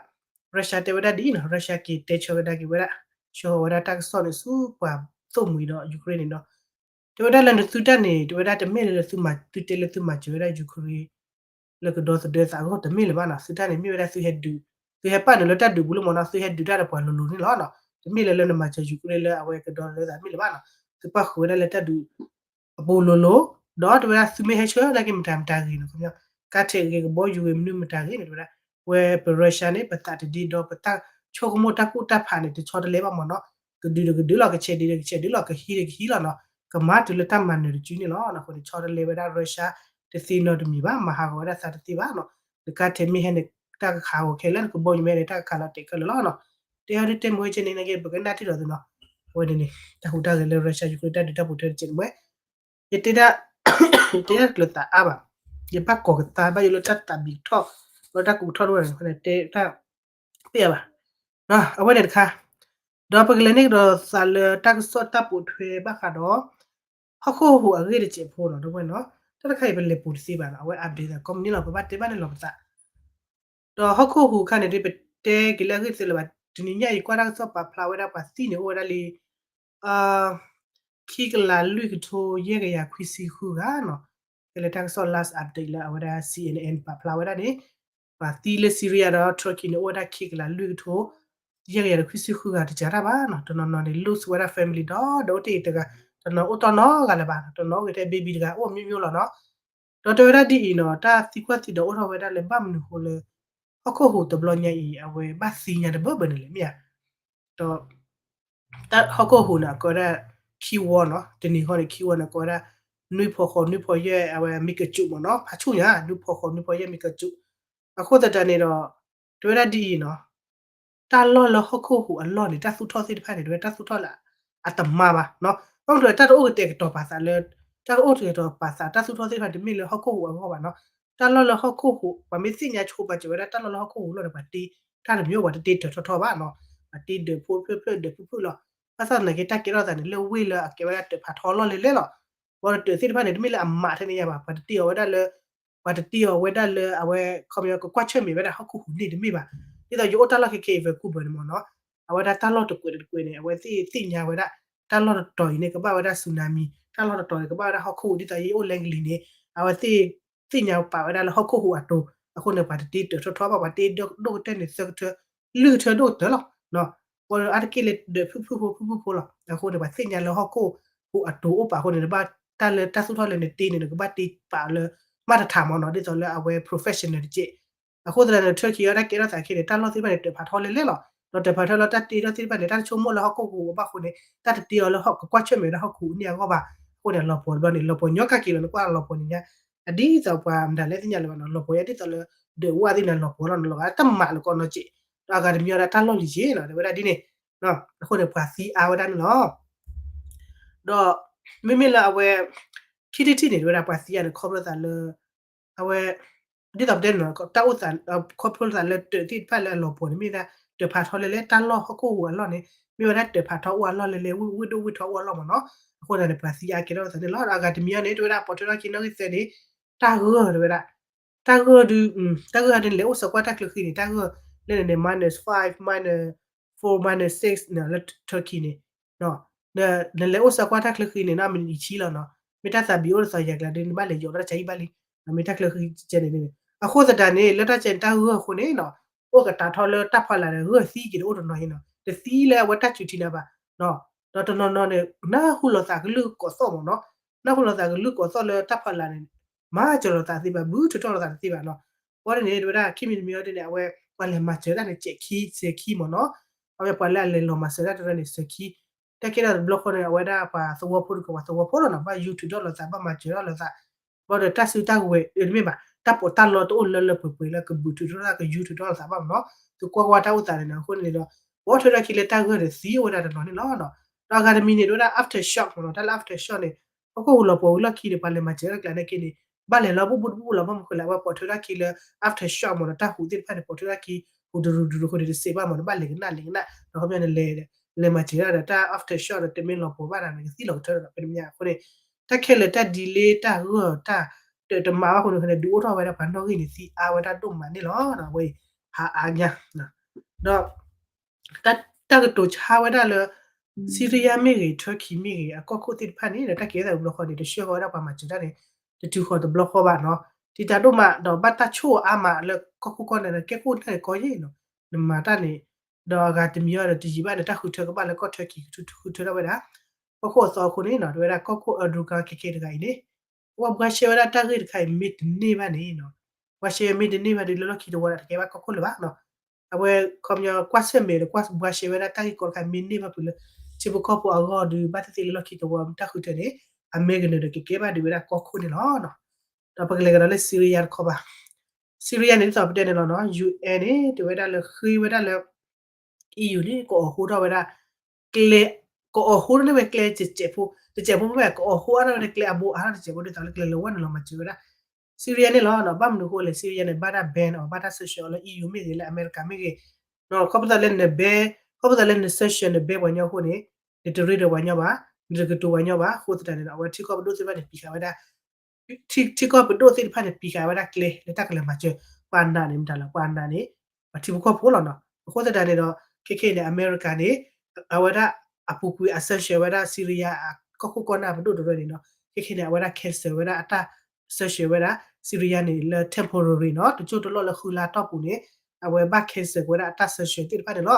Russia တဲဝဲဒၣ်ဒ်အံၤနီၤ, Russia က့ၤတဲဆၢကဒါက့ၤဝဲဒၣ် ဆှၢဝဲဒၣ်တၢ်ကစီၣ်န့ၣ်ဆူပှၤသိၣ်မှံၤဒီး Ukraine န့ၣ်ဒီး တဲဝဲဒၣ်လၢနသုတၢ်န့ၣ် တဲဝဲဒၣ်တမ့ၢ်လၢသုမၤ သုတဲလၢသုမၤစၢၤဝဲဒၣ် Ukraine လၢကဒီသဒၢသးအဂီၢ်တမ့ၢ်လၢၤဘၣ်နီၤ, သုတၢ်န့ၣ်မ့ၢ်ဝဲဒၣ်သုဟဲဒုး သုဟဲပာ်နုာ်လၢတၢ်ဒုးပူၤလၢမ့ၢ်နီၤ, သုဟဲဒုးတၢ်ဒီးပှၤလိၤလိၤန့ၣ်လီၤ. တမ့ၢ်လၢလၢနမၤစၢၤ Ukraine လၢအဝဲကဒီသဒၢသးမ့ၢ်လၢၤဘၣ်နီၤ, သုပၣ်ဃုာ်ဝဲဒၣ်လၢတၢ်ဒုး အပူၤလိၤလိၤ, ဒီးတဲဝဲဒၣ်သုမ့ၢ်ဟဲဆှၢနာ်က့မတၤမတၤဂ့ၤနီၤ, ခီပညီ ကါထဲးဂ့ၤ ကဘီယူၤဂ့ၤ မနုၤမတၤဂ့ၤန့ၣ် တဲဝဲဒၣ် ဝဲပ Russia န့ၣ် ပသးတဒ့ဒီပတၢ်ဆိကမိၣ်တၢ်ကူၣ်တၢ်ဖးန့ၣ် တဆီတလဲဘၣ်မ့ၢ်နီၤ, ကဒုးဒီးကဒုးလီၤ ကဆဲးဒုးဒီးကဆဲးဒုးလီၤ ကဟံးဒီးကဟံးလီၤနီၤ, ကမၤတုၤလၢတၢ်မၤနၢၤတစုန့ၣ်လီၤ. အဃိန့ၣ် ဆီတလဲဝဲဒၣ် Russia တသ့နီတမံၤဘၣ်, မၤဟးဂီၤဝဲဒၣ်သးတသ့ဘၣ်နီၤ, နကါထဲးမ့ၢ်ဟဲန့ၣ် တၢ်ကခးဂီၤခဲလၢာ် နကဘီယူၤမ့ၢ်ဟဲန့ၣ် တၢ်ကခးလီၤတဲာ်ခဲလၢာ်လီၤနီၤ, တဲအီၤဒ်တဲမ့ၢ်ဝဲကဲန့ၣ် နာ်က့ပကနၣ်ထံၣ်ဒီးသုနီၤ, အဝဲန့ၣ်န့ၣ် တၢ်ဟူးတၢ်ဂဲၤလၢ Russia Ukraine တၢ်ဒုးတၢ်ပူၤထွဲတကဲးန့ၣ်ဝဲ ယတဲဒၣ် ယတဲဒၣ်တကျၢၤသးအါဘၣ်, ယဘၣ်ကိးကသါဘၣ်ယိၣ်လၢတၢ်သးဘံၣ်ကထီၣ် လၢတၢ်ကူးကထီၣ်တဝဲန့ၣ် တဲတၢ် ပ့ၢ်အါဘၣ်, အဝဲန့ၣ်တခါ, ဒီးပကလဲၤန့ၢ်ကဒီးသးလၢတၢ်ကစီၣ်တၢ်ပိာ်ထွဲဘၣ်ဃးဒီး ဟီၣ်ခိၣ်ဟူးအဂ့ၢ်တစဲးဖိနီၤ တဝဲနီၤ, တၢ်တခါအံၤပလဲၤပူၤတသ့ဘၣ်နီၤ, အဝဲ update သးကိးမုၢ်နံၤလီၤ ပဘၣ်တဲဘၣ်န့ၣ်လီၤပသး ဒီးဟီၣ်ခိၣ်ဟူးခါန့ၣ်ဒ်ပတဲက့ၤလၢအဂ့ၢ်သ့လၢၤဘၣ်, တနံၤညါအံၤကွၢ်တၢ်ကစီၣ်ပာ်ဖျါဝဲဒၣ်ပှၤသံန့ၣ်အိၣ်ဝဲဒၣ်လံ ခံကလးလွံၢ်ကထိယဲၢ်ကယၤခွံဆံဃုဂၤနီၤ, ဖဲလၢတၢ်ကစီၣ် last update လၢအဝဲဒၣ် C N N ပာ်ဖျါဝဲဒၣ်န့ၣ်, ပှၤသံလၢ Syria ဒီး Turkey န့ၣ် အိၣ်ဝဲဒၣ်ခံကလးလွံၢ်ကထိ ယဲၢ်ကယၤဒီးခွံဆံဃုဂၤတစှၤတၢ်ဘၣ်နီၤ, တနီၤနီၤန့ၣ် lose ဝဲဒၣ် family ဒီးဒီးအိၣ်တ့ၢ်တဂၤ, တနီၤအိၣ်တီနီတဂၤလၢၤဘၣ်, တနီၤအိၣ်ဂ့ၤထဲ baby တဂၤ အိၣ်မျိုးမျိုးလီၤနီၤ, ဒီးတဲဝဲဒၣ်ဒ်အံၤနီၤ, တၢ်သံကွၢ်သံဒီးအိၣ်ထီၣ်ဝဲဒၣ်လၢဘၣ်မနုၤဃိလၢ ဟီၣ်ခိၣ်ဟူးတဘျီညါအံၤ အဝဲဘၣ်သံညါတဘၢဘၢန့ၣ်လဲၣ်မ့ၢ်ဧါ, ဒီး တၢ်ဟီၣ်ခိၣ်ဟူးန့ၣ် အကဲဝဲဒၣ် ခံ ခံဝီနီၤ, တနံၤဃီန့ၣ် ခံဝီန့ၣ် ကိးဝဲဒၣ် နွံဖီဃိး နွံဖီယဲၢ် အဝဲမ့ၢ်ကစူးမ့ၢ်နီၤ, ဖးဆူၣ်ညါ နွံဖီဃိး နွံဖီယဲၢ်မ့ၢ်ကစူး. အဃိသတးန့ၣ်ဒီး တဲဝဲဒၣ်ဒ်အံၤနီၤ, တၢ်လီၢ်လၢဟီၣ်ခိၣ်ဟူးအလီၢ်န့ၣ် တၢ်သူၣ်ထီၣ်သ့ၣ်တဖၣ်န့ၣ် တဲဝဲတၢ်သူၣ်ထီၣ်လၢအတမၤဘၣ်နီၤ. ဘၣ်မနုၤတၢ်တအိၣ်ကတဲာ်ကတီၤပာ်သးလၢ တၢ်တအိၣ်ကတဲာ်ကတီၤပာ်သး တၢ်သူၣ်ထီၣ်သ့ၣ်တဖၣ်န့ၣ် တမ့ၢ်လၢဟီၣ်ခိၣ်ဟူးအဂီၢ်ဘၣ်နီၤ. တၢ်လီၢ်လၢဟီၣ်ခိၣ်ဟူး ပှၤမ့ၢ်သ့ၣ်ညါဆိပာ်စၢၤဝဲဒၣ် တၢ်လီၢ်လၢဟီၣ်ခိၣ်ဟူးအလီၢ်န့ၣ် ပှၤတ့တၢ်တမံၤ ပှၤတတ့တၢၤထီထီဘၣ်နီၤ, ပှၤတ့ဒၢးဖိဖျၢၣ်ဖျၢၣ် ဒၢးဖုၣ်ဖုၣ်လီၤ. ဘၣ်ဆၣ်သနာ်က့ တၢ်ကဲထီၣ်သးန့ၣ် လၢဝ့ၢ်လၢအကဲဝဲဒၣ်တၢၤဖးထီလီၢ်လဲၣ်လဲၣ်လီၤ. ဘၣ်ဒီးတၢၤသ့ၣ်တဖၣ်န့ၣ် တမ့ၢ်လၢအမးထဲန့ၣ်ညါဘၣ်, ပှၤတတ့အီၤဝဲဒၣ်လၢ ပှၤတတ့အီၤဝဲဒၣ်လၢအဝဲ ခီပညီ ကကွၢ်ဆၢၣ်မဲာ်ဝဲဒၣ်ဟီၣ်ခိၣ်ဟူးန့ၣ်တမ့ၢ်ဘၣ်. ဒ်သိးယအိၣ်တၢ်လီၢ်ခဲခဲအံၤ Vancouver န့ၣ်မ့ၢ်နီၤ, အဝဲဒၣ်တၢ်လီၢ်တကွဲးတကွဲးန့ၣ် အဝဲသ့ၣ်သ့ၣ်ညါဝဲဒၣ် တၢ်လီၢ်တတီၤအံၤန့ၣ် ကဘၣ်ဝဲဒၣ် tsunami, တၢ်လီၢ်တတီၤန့ၣ် ကဘၣ်ဝဲဒၣ်ဟီၣ်ခိၣ်ဟူး, ဒ်သိးယအိၣ် Langley န့ၣ် အဝဲသ့ၣ်သ့ၣ်ညါပာ်ဝဲဒၣ်လၢဟီၣ်ခိၣ်ဟူးအတိၤ, အဃိန့ၣ် ပှၤတတ့တၢၤထီထီဘၣ်, ပှၤတ့ဒိၣ်ကတၢၢ်န့ၣ် သၢကထၢ လွံၢ်ကထၢဒိၣ်ကတၢၢ်လီၤ. အါတက့ၢ်လၢဒၢးဖုၣ်ဖုၣ်ဖိ ဖုၣ်ဖုၣ်ဖိလီၤ. အဃိန့ၣ် ပှၤသ့ၣ်ညါလၢဟီၣ်ခိၣ်ဟူးအတိၤအိၣ်ပာ်အဃိန့ၣ် နဘၣ်တၢ်လၢတၢ်သူၣ်ထီၣ်လၢနတ့န့ၣ် နကဘၣ်တ့ပာ်လၢ မၤတထးမ့ၢ်နီၤ, ဒ်သိးလၢအဝဲ professional တက့ၢ်. အဃိသတးန့ၣ် Turkey အတၢ်ကဲထီၣ်သးခဲန့ၣ် တၢၤဖးထီလဲၣ်လဲၣ်လီၤ. ဒီးတၢၤဖးထီလၢတၢ်တ့ထီၣ်သ့ၣ်တဖၣ်န့ၣ် တၢ်တဆိကမိၣ်လၢဟီၣ်ခိၣ်ဟူးအဘၣ်အဃိန့ၣ် တၢ်တတ့အီၤလၢဟီၣ်ကကွၢ်ဆၢၣ်မဲာ်ဝဲဒၣ်ဟီၣ်ခိၣ်ဟူးန့ၣ်အဂီၢ်ဘၣ်. အဃိန့ၣ် လီၤပှီၤတဘျီန့ၣ် လီၤပှီၤညီကၢ်က့ၤလီၤ, နကွၢ်လီၤပှီၤန့ၣ်ညါ အဒ်သိးပှၤမတၤလဲၣ်သ့ၣ်ညါလၢၤဘၣ်နီၤ, လီၤပှီၤယါဒ်သိးလၢ ဒၢးဝၣ်သ့ၣ်န့ၣ် လီၤပှီၤလီၤန့ၣ်လီၤ. တၢ်မၤလၢကီးနီၤစ့ၢ်, ဒီးအဂၤတမံၤအီၤဒၣ်တၢ်လီၢ်လံၤက့နီၤ, တဲဝဲဒၣ်ဒ်န့ၣ်, အဃိန့ၣ် ပှၤသံအါဝဲဒၣ်န့ၣ်လီၤ. ဒီး မ့မ့ၢ်လၢအဝဲ ခံထံၣ်တထံၣ်န့ၣ် တဲဝဲဒၣ်ပှၤသံအါန့ၣ် ခီဖျိသးလၢ အဝဲ ဒ်သိးပတဲန့ၣ်နီၤ, တၢ်အိၣ်သး ခီဖျိသးလၢတၢၤသ့ၣ်တဖၣ်လၢအလီၤပှီၤန့ၣ် မ့ၢ်ဒၣ်တၢၤဖးထီလဲၣ်လဲၣ်, တၢ်လီၢ်ဟီၣ်ခိၣ်ဟူးအလီၢ်န့ၣ် မ့ၢ်ဝဲဒၣ်တၢၤဖးထီအိၣ်အလီၢ်မ့ၢ်နီၤ. အဃိသတးန့ၣ် ပှၤသံအါကဲထီၣ်သးန့ၣ်လီၤ. ဒီးအဂၤတမံၤအီၤန့ၣ် တဲဝဲဒၣ်ပိာ်ထွဲထီၣ်ခံနီၣ်ဂံၢ်သၢန့ၣ် တၢ်ဂၢၢ်တဲဝဲဒၣ်, တၢ်ဂၢၢ်ဒုး တၢ်ဂၢၢ်ဒုး နလဲၤအိၣ်ဆၢကွၢ်တၢ်ချၢဃံန့ၣ် တၢ်ဂၢၢ်လၢန့ၣ်န့ၣ် minus five, minus four, minus six န့ၣ် လၢ Turkey န့ၣ် နလဲၤအိၣ်ဆၢကွၢ်တၢ်ချၢဃံန့ၣ် နီၢ်မံးနံးဆံလီၤနီၤ, မ့ၢ်တၢ်သးဘံးအိၣ်ဒ်သိးယၤကျါဒီး နဘၣ်လဲၤယီၤဝဲဒၣ်တၢ်ဆါဟံၣ်ဘၣ်လံ, မ့ၢ်တၢ်ချၢဃံကဲန့ၣ်န့ၣ်, အဃိသတးန့ၣ် လၢတၢ်ကဲန့ၣ် တၢ်ဂၢၢ်အဃိန့ၣ်နီၤ, အိၣ်ကတာ်ထီလၢတၢ်ဖီလာ်ဒီး ဂၢၢ်သံက့ၤဒီးအိၣ်တနီၤအံၤနီၤ, တသံလၢအဝဲတၢ်စူၤထံနၤဘၣ်, ဒီးတနီၤနီၤန့ၣ် နၢ်ဟူလိာ်သးကလုၢ်ကိးသီၣ်မ့ၢ်နီၤ, နၢ်ဟူလိာ်သးကလုၢ်ကိးသီၣ်လၢတၢ်ဖီလာ်န့ၣ် မၤစၢၤလိာ်သးသ့ဘၣ်, ဘုထုးထီၣ်လိာ်သးတသ့ဘၣ်နီၤ. အဃိန့ၣ် တဲဝဲဒၣ် ခံမံၤတမံၤအံၤန့ၣ် အဝဲ ပှၤလဲၤမၤစၢၤတၢ်န့ၣ် စဲးခံ စဲးခံမ့ၢ်နီၤ, အဝဲပှၤလၢအလဲၤလီၤမၤစၢၤတၢ်တရၢန့ၣ် စဲးခံ, တၢ်ကဲထီၣ်တဘျီဃီန့ၣ် အဝဲဒၣ်ပှၤသဝီဖိတကီၢ် ပှၤသဝီဖိလီၤနီၤ, ဘၣ်ယူၤထုးထီၣ်လိာ်သး ဘၣ်မၤစၢၤထီၣ်လိာ်သး, ဘၣ်ဒီးတၢ်စုတၢ်ကဝဲၤ တမ့ၢ်ဘၣ် တၢ်ပီးတၢ်လီတအိၣ်လၢလၢပှဲၤပှဲၤလၢကဘုးထုးထီၣ်သး ကယူၤထုးထီၣ်လိာ်သးဘၣ်မ့ၢ်နီၤ, သုကွၢ်ကွၢ်တၢ်အိၣ်သးန့ၣ်နီၤ. အဃိန့ၣ်ဒီး ပိာ်ထွဲထီၣ်ခံလၢတၢ်ဂၢၢ်ဒီးသံအိၣ်ဝဲဒၣ်တနီၤန့ၣ်လီၤ. ဒီးအဂၤတမံၤန့ၣ် တဲဝဲဒၣ် aftershock မ့ၢ်နီၤ, တၢ်လၢ aftershock န့ၣ် ဟီၣ်ခိၣ်ဟူးလီၤပှီၤဝံၤလီၢ်ခံန့ၣ် ပှၤလဲၤမၤစၢၤတၢ်ကျါန့ၣ်က့န့ၣ် ဘၣ်လဲၤလီၤဘူးဘူးတဘူးလီၤ, ဘၣ်မနုၤဃိလဲၣ် အဝဲပိာ်ထွဲထီၣ်ခံလၢ aftershock မ့ၢ်နီၤ, တၢ်ဟူးသ့ၣ်တဖၣ်န့ၣ် ပိာ်ထွဲထီၣ်ခံ ဟူးတရူးတရူးအဃိန့ၣ် တစဲးဘၣ်မ့ၢ်နီၤ, ဘၣ်လဲၤကနၣ်လဲၤကနၣ်, ဒီးခီပညီန့ၣ် လဲၤမၤစၢၤတၢ်ဒီးတၢ် aftershock ဒီး တမ့ၢ်လီၤပှီၤဘၣ်ဒီး နကသံလီၤကတၢၢ်ဒီး ဖဲန့ၣ်မ့ၢ်အဃိန့ၣ် တၢ်ခဲလၢာ်တၢ် delay တၢ်ဂၢၢ်တၢ် တမၤဘၣ်အဃိန့ၣ် ဒုးအိၣ်ထီၣ်ဝဲဒၣ်ပှၤနီၣ်ဂံၢ်န့ၣ် သံအါဝဲဒၣ်ဒိၣ်မးန့ၣ်လီၤ. အဝဲအံၤ ဟါအါညါ ဒီး တၢ်ကတိၤဆါဝဲဒၣ်လၢ Syria မ့ၢ်ဂ့ၤ Turkey မ့ၢ်ဂ့ၤ အကီၢ်ခိၣ်သ့ၣ်တဖၣ်န့ၣ် ဒီးတၢ်ကဲထီၣ်သးတဘျီဃီန့ၣ် တဆှၢဃီဝဲဒၣ်ပှၤမၤစၢၤတၢ်န့ၣ် တတုၤဃီၤတဘျီဃီဘၣ်နီၤ. တံာ်တာ်ဒိၣ်မး ဒီးဘၣ်တၢ်ဆိၣ်အါမးလၢကီၢ်ခိၣ်ကီၢ်နၢ်န့ၣ် ကဲခိၣ်နၢ်န့ၣ်ကီယဲၢ်နီၤ. နမၤတၢ်န့ၣ် ဒီးအဂၤတမံၤအီၤဒီးတယံာ်ဘၣ်န့ၣ် တၢ်ဃုထၢကဘၣ်လၢကီၢ် Turkey ဃုထၢထီၣ်ဝဲဒၣ် ကီၢ်ခိၣ်အသီအဃိန့ၣ်နီၤ တဲဝဲဒၣ်ကီၢ်ခိၣ် Erdogan ခဲခဲတဂၤအံၤန့ၣ် အဝဲဘှါရှဲဝဲဒၣ်တၢ်ဂ့ၢ်တခါအံၤ မ့ၢ်တန့ၢ်ဘၣ်န့ၣ်နီၤ, ဘှါရှဲမ့ၢ်တန့ၢ်ဘၣ်ဒီး လၢလီၢ်ခံတဝီဒီး တကဲဘၣ်ကီၢ်ခိၣ်လၢၤဘၣ်နီၤ. အဝဲ ခီပညီ ကွၢ်ဆၢၣ်မဲာ်ဒီး ကွၢ်ဘှါရှဲဝဲဒၣ်တၢ်ဂ့ၢ်ကီတခါ မ့ၢ်န့ၢ်ဘၣ်ဖုးလၢ ထံဖိကီၢ်ဖိအဂီၢ်ဒီး ဘၣ်သ့ၣ်သ့ၣ်လၢလီၢ်ခံတဝီ တၢ်ဃုထၢန့ၣ် အမ့ၢ်ကနၢၤဒီး ကကဲဘၣ်ဒံးဝဲဒၣ်ကီၢ်ခိၣ်န့ၣ်လီၤ. ဒီးပကလဲၤကဒီးလၢ Syria တခီဘၣ်. Syria န့ၣ် ဒ်သိးပတဲန့ၣ်လီၤနီၤ, UN န့ၣ် တဲဝဲဒၣ်လၢဃ့ဝဲဒၣ်လၢ EU န့ၣ် ကအိးဟိထီၣ်ဝဲဒၣ် ကျဲ ကအိးဟိထီၣ်န့ၢ်ဝဲကျဲတစဲးဖိ, တစဲးဖိမ့ၢ်ဝဲ ကအိးဟိအါထီၣ်ဝဲဒၣ်ကျဲအဘိအါထီၣ်တစဲးဖိ ဒ်သိးလၢကျဲလၢဝဲန့ၣ်လီၤ မၤစၢၤဝဲဒၣ် Syria န့ၣ်လီၤ. ဘၣ်မနုၤအဃိလဲၣ် Syria န့ၣ် ဘၣ်တၢ် ban အီၤ ဘၣ်တၢ် sanction အီၤလၢ EU မ့ၢ်ဂ့ၤ လၢအမဲရကၤမ့ၢ်ဂ့ၤ, ခီဖျိလၢန ban, ခီဖျိလၢန sanction န ban ပှၤညီအဃိန့ၣ် နတရ့ဒီးပှၤညီဘၣ်, နတကတိၤပှၤညီဘၣ်. အဃိသတးန့ၣ်ဒီး အဝဲထံကီၢ်ပဒိၣ်သ့ၣ်တဖၣ်န့ၣ် ပံးဃာ်ဝဲဒၣ် ထံကီၢ်ပဒိၣ်သ့ၣ်တဖၣ်န့ၣ် ပံးဃာ်ဝဲဒၣ်ကျဲလၢတၢ်ကလဲၤမၤစၢၤ ပှၤနာ်န့ၣ် မတၤလဲၣ် ပှၤနာ်န့ၣ် ပှၤထံဖိကီၢ်ဖိလီၤနီၤ. အဃိသတးန့ၣ်ဒီး ခဲခဲအံၤန့ၣ် အမဲရကၤန့ၣ် အဝဲဒၣ်အပူၤကွံာ်အ sanction ဝဲဒၣ် Syria အကီၢ်ခိၣ်ကီၢ်နၢ်ပဒိၣ်တရၢန့ၣ်နီၤ, ခဲခဲန့ၣ် အဝဲဒၣ် cancel ဝဲဒၣ်အတၢ် sanction ဝဲဒၣ် Syria န့ၣ် လၢ temporary နီၤ, တကၠိၢ်တလီၢ်လၢဃုလါတီၢ်ပူၤန့ၣ် အဝဲဘၣ် cancel ဝဲဒၣ်အတၢ် sanction သ့ၣ်တဖၣ်န့ၣ်လီၤ.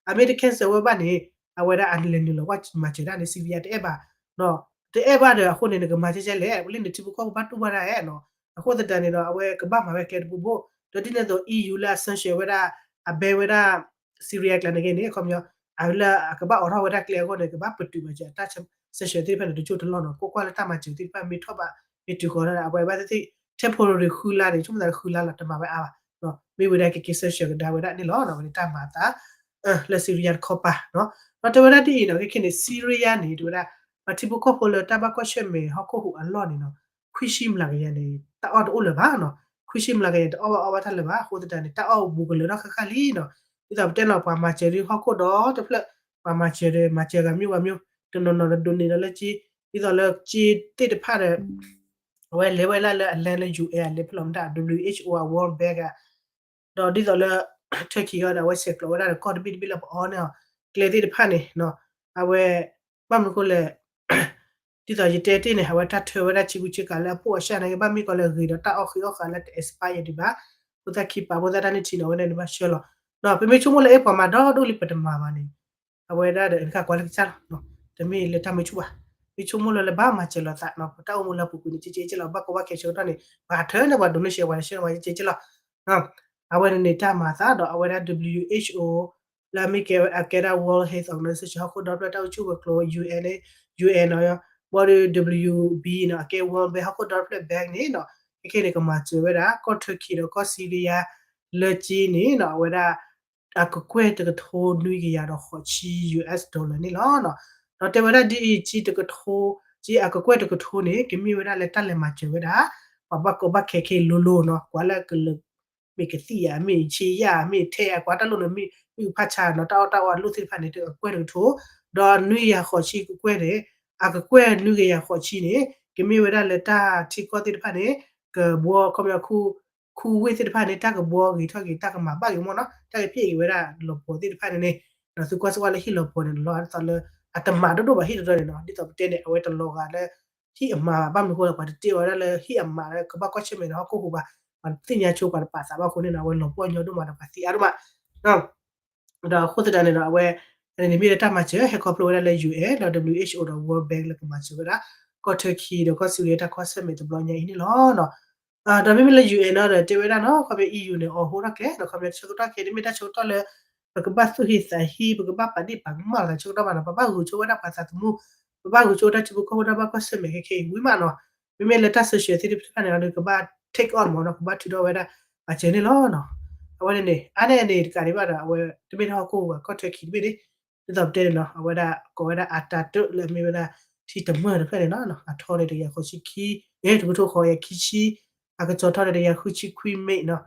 အမ့ၢ်တ cancel ဝဲဘၣ်န့ၣ် အဝဲဒၣ်အလဲၤနုာ်လီၤကွၢ်မၤစၢၤတၢ်န့ၣ် Syria တအဲၣ်ဘၣ် တအဲၣ်ဘၣ်ဒီး အဃိန့ၣ် နကမၤကဲကဲလဲၣ်, လၢနထံဖိကီၢ်ဖိဘၣ်တူၢ်ဘၣ်တၢ်အဲၣ်နီၤ. အဃိသတးန့ၣ်ဒီး အဝဲကဘၣ်မၤဝဲကျဲတဘိဘိ, ဒီးဒ်န့ၣ်အသိး EU လၢအ sanction ဝဲဒၣ် အ ban ဝဲဒၣ် Syria ကျါန့ၣ်ဂ့ၤန့ၣ် ခီပညီ အလၢအကဘၣ်အိးထီၣ်ဝဲဒၣ်ကျဲအဂီၢ်န့ၣ် ကဘၣ်ပတုာ်မၤစၢၤအတၢ် sanction သ့ၣ်တဖၣ်န့ၣ် တကၠိၢ်တလီၢ်နီၤ ကွၢ်ကွၢ်လၢတၢ်မၤစၢၤသ့ၣ်တဖၣ်မ့ၢ်ထီၣ်ဘး မ့ၢ်တုၤဃီၤဒၣ် အဝဲဘၣ်သ့ၣ်သ့ၣ် temporary ဃုလါန့ၣ် ဆိကမိၣ်သးဃုလါလီၤ တမၤဝဲအါဘၣ် မ့ၢ်ဝဲဒၣ်ကက့ၤ sanction ကဒါဝဲဒၣ်န့ၣ်လီၤ အဝဲန့ၣ်တၢ်မၤအသး လၢ Syria တခီပၤနီၤ ဒီးတဲဝဲဒၣ်ဒ်အံၤနီၤ ခဲခဲန့ၣ် Syria န့ၣ် တဲဝဲဒၣ် ပှၤထံဖိကီၢ်ဖိလၢတၢ်ဘၣ်ကွၢ်ဆၢၣ်မဲာ်ဟီၣ်ခိၣ်ဟူးအလီၢ်န့ၣ်နီၤ ခွံဆံမျးကယၤန့ၣ် တၢ်အီၣ်တအိၣ်လၢၤဘၣ်နီၤ ခွံဆံမျးကယၤန့ၣ် တအီၣ်ဘၣ်အီဘၣ်တၢ်လၢၤဘၣ် အဃိသတးန့ၣ် တၢ်အီၣ်ဘူးကလၢၤထီၣ်ဃၣ်ဃၣ်လံနီၤ ဒ်သိးပတဲနီၤ ပှၤမၤစၢၤဒ်ဟီၣ်ခိၣ်ဒီတဖျၢၣ် ပှၤမၤစၢၤဒီး မၤစၢၤဂၤမ့ၢ်ဂၤမ့ၢ် တနီၤနီၤဒီး donate ဒီးလၢက့ ဒ်သိးလၢက့သ့ၣ်တဖၣ်ဒီး အဝဲလဲၤဝဲလၢလၢအလဲၤလၢ ယူဢဲၣ် အလဲၤဖဲလဲၣ်မတၤ WHO အ World Bank ဒီးဒ်သိးလၢ Turkey အံၤဒီး အဝဲဆဲးကျိးဝဲဒၣ်ဒီးကီၢ်တဘ့ၣ်တဘ့ၣ်လၢပအီန့ၣ်အီၤ ကျဲသ့ၣ်တဖၣ်န့ၣ် အဝဲ ဘၣ်မနုၤအဃိလဲၣ် ဒ်သိးယတဲတ့ၢ်န့ၣ် အဝဲတၢ်ထၢဝဲဒၣ်ဆံကူဆံကၤလၢအဖှိၣ်အဆၣ်န့ၣ် ကဘၣ်မ့ၢ်ကီးလၢအဂ့ၤဒီးတၢ်အီၣ်ဃ့အီၣ်ဃာ်လၢတ expire ဒံးဘၣ် ဖိသၣ်ခံပာ် ဖိသၣ်တၢ်န့ၢ်ထံန့ၣ် အဝဲဒၣ်န့ၣ်ဘၣ်ဆှၢလီၤ ဒီးပမ့ၢ်ဆိကမိၣ်လၢအဲၣ်ပှၤမၤဒီဒိၣ်လံပတမၤဘၣ်န့ၣ် အဝဲဒၣ်ဒီးနကကွၢ်လၢကစၢ်လီၤ တမ့ၢ်လၢတၢ်မုာ်ဆူၣ်ဘၣ် မ့ၢ်ဆိကမိၣ်လၢလၢဘၣ်မၤစၢၤလိာ်သးနီၤ ပတၢ်အိၣ်မူလၢအပူၤကွံာ်န့ၣ် ကဲကဲကဲလီၤ ဘၣ်ကီဘၣ်ခဲဆၢကတီၢ်န့ၣ် ပှၤထၢန့ၣ်ပှၤ donation ပှၤဆှၢန့ၣ်ပှၤကဲကဲကဲလီၤ အဝဲန့ၣ်န့ၣ်တၢ်မၤအသးဒီးအဝဲဒၣ် WHO လၢအမ့ၢ်ကဲအကဲဒၣ် World Health Organization ဟီၣ်ခိၣ်ဒီဖျၢၣ်တၢ်အိၣ်ဆူၣ်ဝဲၤကျိၤ UN န့ၣ် UN နီၤ ဘၣ်ဒီး W B နီၤ အကဲ World Bank ဟီၣ်ခိၣ်ဒီဖျၢၣ် bank န့ၣ်နီၤ ခဲခဲန့ၣ် ကမၤစၢၤဝဲဒၣ် ကီၢ် Turkey ဒီးကီၢ် Syria လၢက့န့ၣ်နီၤ အဝဲဒၣ် အကကွဲၢ်တကထိနွံကယၤဒီးဃိးဆံ US dollar န့ၣ်လီၤ. ဒီးတဲဝဲဒၣ်ဒ်အံၤ က့တကထိ က့အကကွဲၢ်တကထိန့ၣ် ကမ့ၢ်ဝဲဒၣ်လၢတၢ်လဲၤမၤစၢၤဝဲဒၣ် ပှၤဘၣ်ကီဘၣ်ခဲခဲအံၤလိၤလိၤနီၤ ကွၢ်လၢကလၢာ် မ့ၢ်ကသံၣ်ယၤ မ့ၢ်ဆ့ယၤ မ့ၢ်ထဲအကွၢ်တၢ်လိၣ်န့ၣ် မ့ၢ်မ့ၢ်ဖးဆါနီၤ တၢ်အီၣ်တၢ်အီအလိၣ်သ့ၣ်တဖၣ်န့ၣ် အကကွဲၢ်တကထိ ဒီးနွံကယၤဃိးဆံကကွဲၢ်န့ၣ် အကကွဲၢ်နွံကယၤဃိးဆံန့ၣ် ကမ့ၢ်ဝဲဒၣ်လၢတၢ်ထံကီၢ်သ့ၣ်တဖၣ်န့ၣ် ကဘှီ ခီပညီ ခူဝ့ၢ်သ့ၣ်တဖၣ်န့ၣ် တၢ်ကဘှီဂ့ၤထီၣ်က့ၤ တၢ်ကမၤဘၣ်က့ၤမ့ၢ်နီၤ တၢ်ကဖျ့ၣ်က့ၤဝဲဒၣ်လီၤပှီၤသ့ၣ်တဖၣ်န့ၣ်န့ၣ် ဒီးသုကွၢ်စ့ၢ်ကီးလၢဟံၣ်လီၤပှီၤန့ၣ် လီၤဒ်သိးလၢ အတမၤဒိၣ်ဒိၣ်ဘၣ်ဟံၣ်တဒီန့ၣ်နီၤ ဒ်သိးပတဲန့ၣ် အဝဲတလီၤဂာ်လၢ ဟံၣ်အမၤဘၣ် ဘၣ်မနုၤအဃိလဲၣ် ပှၤတတ့အီၤဝဲဒၣ်လၢဟံၣ်အမၤလၢကဘၣ်ကွၢ်ဆၢၣ်မဲာ်ဒီးဟီၣ်ခိၣ်ဟူးဘၣ် ပှၤတသ့ၣ်ညါဆိပှၤတပာ်သးဘၣ်အဃိန့ၣ်နီၤ အဝဲလီၤပှီၢ်ညီဒိၣ်မးဒီးပှၤသံအါဒိၣ်မး ဒီးအဃိသတးန့ၣ်ဒီး အဝဲ န့ၣ်မ့ၢ်လၢတၢ်မၤစၢၤ ဟဲခီဖျိဝဲဒၣ်လၢ UN ဒီး WHO ဒီး World Bank လၢကမၤစၢၤဝဲဒၣ် ကီၢ် Turkey ဒီးကီၢ် Syria တၢ်ကွၢ်ဆၢၣ်မဲာ်တဘျီညါအံၤန့ၣ်လီၤ. ဒီးမ့မ့ၢ်လၢ UN နီၤဒီး တဲဝဲဒၣ်နီၤ ခီပညီ EU န့ၣ် အိးထီၣ်ကျဲ ဒီးခီပညီဆၢကတီၢ်ခဲအံၤ တမ့ၢ်တၢ်ဆၢကတီၢ်လၢ ပကဘၣ်သူၣ်ဟ့သးဟ့ ပကဘၣ်ပာ်ဒ့ၣ်ပာ်ကမၣ်လိာ်သးဆၢကတီၢ်ဘၣ်နီၤ ပဘၣ်ဂုာ်ဆိဝဲဒၣ်ပှၤသးသမူ ပဘၣ်ဂုာ်ဆိဝဲဒၣ်ထံဖိကီၢ်ဖိတၢ်ဘၣ်ကွၢ်ဆၢၣ်မဲာ်ခဲခဲအံၤဝံၤမးနီၤ မ့မ့ၢ်လၢတၢ် sanction သ့ၣ်တဖၣ်န့ၣ်ဒီး ကဘၣ် take on မ့ၢ်နီၤ ကဘၣ်ထုးထီၣ်ဝဲဒၣ် ပာ်စၢၤန့ၣ်လီၤ. အဝဲန့ၣ်န့ၣ် အါန့ၢ်န့ၣ်တကးဒံးဘၣ်ဒီး အဝဲ တမ့ၢ်ထဲဟီၣ်ခိၣ်ဟူးဘၣ် ကီၢ် Turkey တဘ့ၣ်န့ၣ် ဒ်သိးပတဲန့ၣ်နီၤ အဝဲဒၣ်ကိးဝဲဒၣ် Ataturk လၢအမ့ၢ်ဝဲဒၣ် ထံတမၢၢ်တဖျၢၣ်န့ၣ်နီၤ အထီန့ၣ်တကယၤဃိးဆံခံ တကထိဃိးကယၤခံဆံ အကစီၤထီန့ၣ်တကယၤဃုဆံခွံ မ့ၢ်နီၤ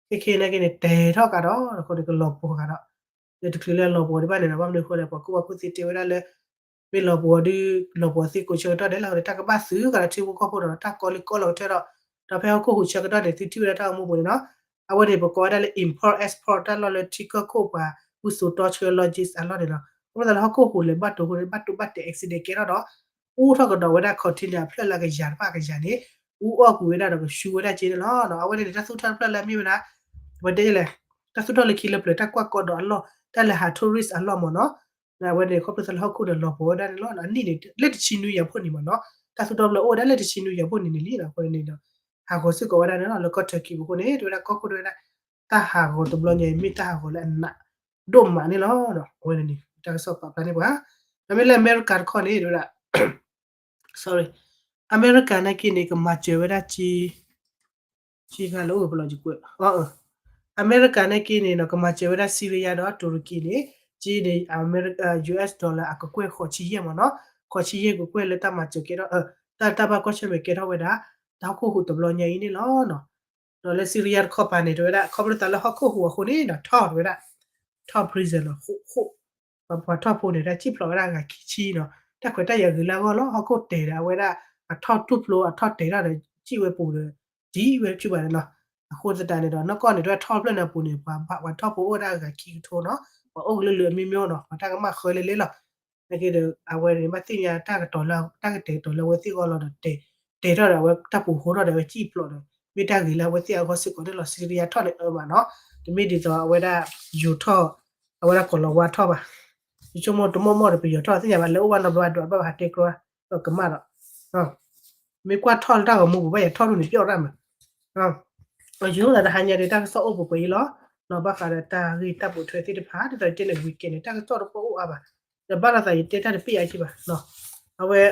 ခဲခဲနာ်က့န့ၣ် တဲာ်ထီၣ်ကဒီး အဃိန့ၣ် ကလီၤပှီၤကဒီး လၢတချုးလၢလီၤပှီၤဒံးဘၣ်န့ၣ်ဒီး ဘၣ်မနုၤအဃိလဲၣ် ပှၤကူၣ်ဘၣ်ကူၣ်သ့တဲဝဲဒၣ်လၢ မ့ၢ်လီၤပှီၤဒုး လီၤပှီၤသ့ကိးဆၢကတီၢ်ဒဲးလီၤ တၢ်ကဘၣ်သုးကဒီးထံဖိကီၢ်ဖိဒီး တၢ်ကီလံကီလီၤကတၢၢ်ဒီး ဒီးဖဲဟီၣ်ခိၣ်ဟူးဆၢကတီၢ်န့ၣ် သုထံၣ်ဝဲဒၣ်တၢ်အိၣ်မူပူၤန့ၣ်နီၤ အဝဲန့ၣ် ပကိးဝဲဒၣ်လၢ import export တၢ်လီၢ်လၢထံကီၢ်ခိၣ်ပှၤ ဝံစိာ်တီဆှၢ logistics အလီၢ်န့ၣ်နီၤ အဃိသတးလၢဟီၣ်ခိၣ်ဟူးလဲၤဘၣ်တိၤအဃိန့ၣ် ဘၣ်တိၢ်ဘၣ်တဲာ် accident ကဲထီၣ်ဒီး အူထီၣ်ကဒီးဝဲဒၣ် container အဖျၢၣ်လၢအကယၤတဖၣ်အကယၤန့ၣ် အူအီၣ်ကွံာ်ဝဲဒၣ်ဒီးကဆူဝဲဒၣ်က့န့ၣ်လီၤ. အဝဲန့ၣ်န့ၣ် တၢ်သူၣ်ထီၣ်တဖျၢၣ်လၢအမ့ၢ်ဝဲဒၣ် ပတဲလဲၣ် တၢ်သူၣ်ထီၣ်လၢခံလၢပျၢၤ တၢ်ကွၢ်ကီဒီးအလီၢ် တၢ်လဲၤဟး tourist အလီၢ်မ့ၢ်နီၤ အဝဲန့ၣ် ခီဖျိလၢဟီၣ်ခိၣ်ဒီးလီၤပှီၤဝဲဒၣ်န့ၣ်လီၤ. အနံၣ်န့ၣ် လၢတဆံနွံယၤဖှိၣ်နံၤမ့ၢ်နီၤ တၢ်သူၣ်ထီၣ်ဖျၢၣ်အိၣ်ဝဲဒၣ်လၢတဆံနွံယၤဖှိၣ်နံၤန့ၣ်လံနီၤ. အဃိန့ၣ်ဒီး ဟးဂီၤစ့ၢ်ကီးဝဲဒၣ်န့ၣ်လီၤ. လၢကီၢ် Turkey ပူၤအဃိန့ၣ် တဲဝဲဒၣ်ကီၢ်ခိၣ်တဲဝဲဒၣ် တၢ်ဟးဂီၤတဘျီညါအံၤမ့ၢ်တၢ်ဟးဂီၤလၢအနးဒိၣ်မးန့ၣ်လီၤ. အဝဲန့ၣ်န့ၣ် တၢ်ကစီၣ်ပာ်ဖျါန့ၢ်ပှၤ ဒီးမ့ၢ်လၢအမဲရကၤတခီန့ၣ် တဲဝဲဒၣ် sorry အမဲရကၤနာ်က့န့ၣ် ကမၤစၢၤဝဲဒၣ် ကလၢအိၣ်ပလီၢ်ကွဲး အမဲရကၤနာ်က့န့ၣ်နီၤ ကမၤစၢၤဝဲဒၣ် Syria ဒီး Turkey န့ၣ် ကန့ၣ် US dollar အကကွဲၢ်ဃိးဆံယဲၢ်မ့ၢ်နီၤ ဃိးဆံယဲၢ်ကကွဲၢ်လၢတၢ်မၤစၢၤကဲထီၣ် တၢ်တၢ်ဘၣ်ကွၢ်ဆၢၣ်မဲာ်ကဲထီၣ်ဝဲဒၣ် တၢ်ဟီၣ်ခိၣ်ဟူးတဘျီညါအံၤန့ၣ်လီၤ. ဒီးလၢ Syria တခီပၤန့ၣ် တဲဝဲဒၣ် ခီဖျိသးလၢဟီၣ်ခိၣ်ဟူးအဃိန့ၣ်ဒီး ထီၣ်တဲဝဲဒၣ် ထီၣ် prison လီၤ ပှၤထီၣ်ဖိန့ၣ် တၢ်စံၣ်ဖျိးဝဲဒၣ်ဂၤခံဆံနီၤ တၢ်ခွဲးတၢ်ယာ်ဂ့ၤလၢအဂီၢ်လီၤ. ဟီၣ်ခိၣ်တဲာ်ဒီးအဝဲဒၣ် အထီၣ်တူၢ်ဖျိအထီၣ်တဲာ်ထီၣ်ဒီး စံၣ်ဝဲပူၤဒီး ဒ်ဝဲဆူၣ်ဘၣ်န့ၣ်နီၤ. အဃိသတးန့ၣ်ဒီး နီၢ်ကီၢ်န့ၣ် တၢ်ထီၣ်ဖျၢၣ်န့ၣ်အပူၤန့ၣ် ပှၤထီၣ်ဖိအိၣ်ဝဲဒၣ်ဂၤခံကထိနီၤ ပှၤအိၣ်ကလုာ်လုာ်အမံၤမံၤနီၤ ပှၤတၢ်ကမၣ်ဃၢလၢလ့လီၤ. နာ်က့ဒီး အဝဲန့ၣ် ဘၣ်သ့ၣ်ညါတၢ်ကတီၤလၢ တၢ်ကတဲာ်ကတီၤလၢအဝဲသ့ၣ်အဂီၢ်လီၤဒီး တဲာ်ထီၣ်ဒီးအဝဲတၢ်ပူၤဟိထီၣ်ဒီးအဝဲစံၣ်ဖျိးဒီး မ့ၢ်တၢ်ဂ့ၤလၢအဝဲသ့ၣ်အဂီၢ်စ့ၢ်ကီးန့ၣ်လီၤ. Syria ထီၣ်န့ၣ်အၢမးနီၤ တမ့ၢ်ဒ်သိးအဝဲဒၣ် ယိၤထီၣ် အဝဲဒၣ်ကီၤလၤဝါထီၣ်ဘၣ်. ယဆိကမိၣ်တမီၢ်မီၢ်ဒီးပယီၤထီၣ်သ့ၣ်ညါဘၣ် လၢအိၣ်ဘၣ်နီတဘျီဘၣ်ဒွးဘၣ်ဟးတဲကျီ ကမၣ်ဒီး မ့ၢ်ကွၢ်ထီၣ်လၢတၢ်ဂီၤမူပူၤဘၣ်ယၤထီၣ်ဒိၣ်န့ၣ်ပျီၣ်တၢ်မး ယဆိကမိၣ်သးတဟါညါဒီး တၢ်ကစီၣ်အိၣ်ပှဲၤပှဲၤအံၤလီၤ. ဘၣ်ဃးဒီးတၢ်ဂ့ၢ်တၢ်ပိာ်ထွဲသ့ၣ်တဖၣ် ဒ်သိးယတဲန့ၣ် weekend န့ၣ် တၢ်ကစီၣ်တပိာ်အိၣ်အါဘၣ်. ဒီးဘၣ်ဒီးသးယတဲတၢ်တပ့ၢ်အါက့ဘၣ်. အဝဲ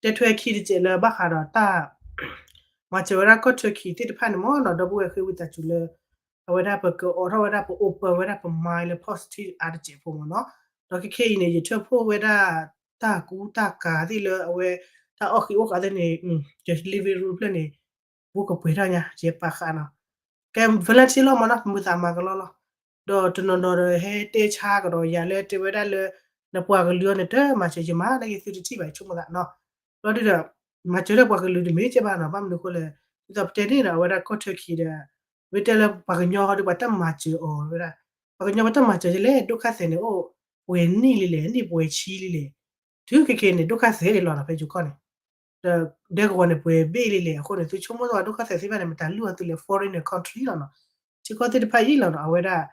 တဲထွဲခံတစဲးလၢဘၣ်ဃးဒီးတၢ် မၤစၢၤဝဲဒၣ်ကီၢ် Turkey သ့ၣ်တဖၣ်န့ၣ်မ့ၢ်နီၤ ဒီပုၢ်ဝဲၢ်ဃ့ဝံသးစူၤလၢ အဝဲဒၣ်ပကအိးထီၣ်ဝဲဒၣ် ပopenဝဲဒၣ်ပmindလၢ positive အါတစဲးဖိမ့ၢ်နီၤ. ဒီးခဲခဲအံၤန့ၣ် ယထၢဖှိၣ်ဝဲဒၣ် တၢ်ကူတၢ်ကၤသ့ၣ်လၢအဝဲ တၢ်အီၣ်ဃံအိၣ်ဃာ်သ့ၣ်န့ၣ် ယ living room ဖျၢၣ်န့ၣ် ပူကပှဲၤထီၣ်ညါ ယပာ်ဃာ်နီၤ. ကဲ volunteer လီၤမ့ၢ်နီၤ ပမုာ်သးမၤကလီလီၤ. ဒီးတနီၤနီၤဒီးဟဲတဲဆါကဒီးယၤလၢတဲဝဲဒၣ်လၢ နပှၤကလုာ်အီၤန့ၣ် တမၤစၢၤယမၤနာ်က့ သုတထံၣ်ဘၣ် ယဆိကမိၣ်သးနီၤ. ဘျီဒုဒီး မၤစၢၤလၢပှၤကလုာ်တမ့ၢ်ကဲဘၣ်နီၤ ဘၣ်မနုၤအဃိလဲၣ် ဒ်သိးပတဲန့ၣ်ဒီး အဝဲဒၣ်ကီၢ် Turkey ဒီး မ့ၢ်တဲလၢပှၤကညီဟီဒီး ပှၤတၢ်မၤစၢၤအီၤဝဲဒၣ် ပှၤကညီပတၢ်မၤစၢၤယလဲၣ် ဒိၣ်ခါသဲးန့ၣ်အိၣ် ပှဲၤနံၣ်လံလဲၣ် နံၣ်ပှဲၤဆံလံလဲၣ် တုၤခဲခဲန့ၣ် ဒိၣ်ခါသဲးလီၤနီၤ ဖဲယိၤကီၢ်န့ၣ် ဒီးဒဲကဝီၤန့ၣ် ပှဲၤဘ့ၣ်လံလဲၣ် အဃိန့ၣ် သုဆိကမိၣ်သး ဒိၣ်ခါသဲးသ့ၣ်တဖၣ်န့ၣ် မတၤလုၢ်အီၤသုလဲၣ် foreign န့ၣ် country လီၤနီၤ. ထံကီၢ်သ့ၣ်တဖၣ်အံၤလီၤနီၤ အဝဲဒၣ်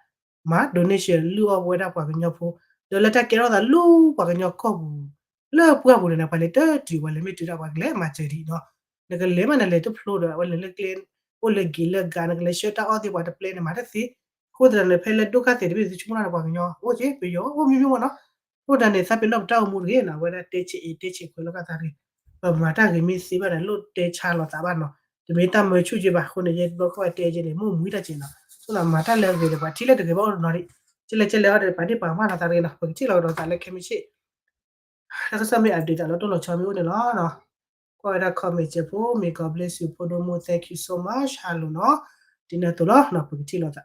မၤ donation လုၢ်အီၣ်ဝဲဒၣ်ပှၤကညီဖိ ဒီးလၢတၢ်ကဲထီၣ်သးလၢပှၤကညီကီၢ်ပူၤ လၢပှၢ်ပူၤန့ၣ် ပှၤလဲၤတတုၤ ပှၤလဲၤမ့ၢ်တုၤဒၣ် ပှၤကလဲၤမၤစၢၤဒံးနီၤ. နကလဲၤမးနလဲၤတဖျိဒီး အဝဲလဲၤလၢကျဲ အိၣ်လၢဂ့ၤလၢဂၤ နကလဲၤဆှၢတၢ်အီၣ်သ့ၣ် ပှၤတပျဲန့ၣ် မၤတသ့. အဃိသတးန့ၣ် ဖဲလၢဒိၣ်ခါသဲးတဘ့ၣ် သုဆိကမိၣ်တၢ်န့ၣ် ပှၤကညီ အိၣ်က့ ပယီၤ အိၣ်မ့ၢ်မ့ၢ်မ့ၢ်နီၤ. အဃိသတးန့ၣ် သးပ့ၤနီၣ်ပတၢ်အိၣ်မူတဂ့ၤနီၤ အဝဲဒၣ်တဲဆံးအံၤ တဲဆံးခွဲးလိာ်ကသးတဂ့ၤ. ပမၤတၢ်ဂ့ၤမ့ၢ်သ့ဘၣ်န့ၣ် လိၣ်တဲဆါလိာ်သးဘၣ်နီၤ. တမ့ၢ်တၢ်မၢဆူၣ်က့ဘၣ် အဃိန့ၣ် ယဲတဘျီခီၣ်တဲက့န့ၣ် မိၢ်မူတၢ်က့နီၤ. ဆိနီၤ မၤတၢ်လၢအဂ့ၤဒီး ပှၤထံၣ်လၢတဂ့ၤဘၣ်အိၣ်တနီၤဒံး. ကလဲၤကလဲၤအီၤဒီး ပာ်ဒ့ၣ်ပာ်ကမၣ်လိာ်သးတဂ့ၤနီၤ. ပကထံၣ်လိာ်ကဒီးသးလၢခဲမုၢ်ဆ့ၣ် တၢ်ကစီၣ်မ့ၢ် update သးလၢတိၢ်လီၤဆီမ့ၢ်အိၣ်န့ၣ်လီၤ. ကွၢ်ဝဲဒၣ် comment စဲးဖိ may God bless you ဖိဒိၣ်မူ thank you so much hello နီၤ. ဒ်န့ၣ်အသိးလီၤ ပကထံၣ်လိာ်သး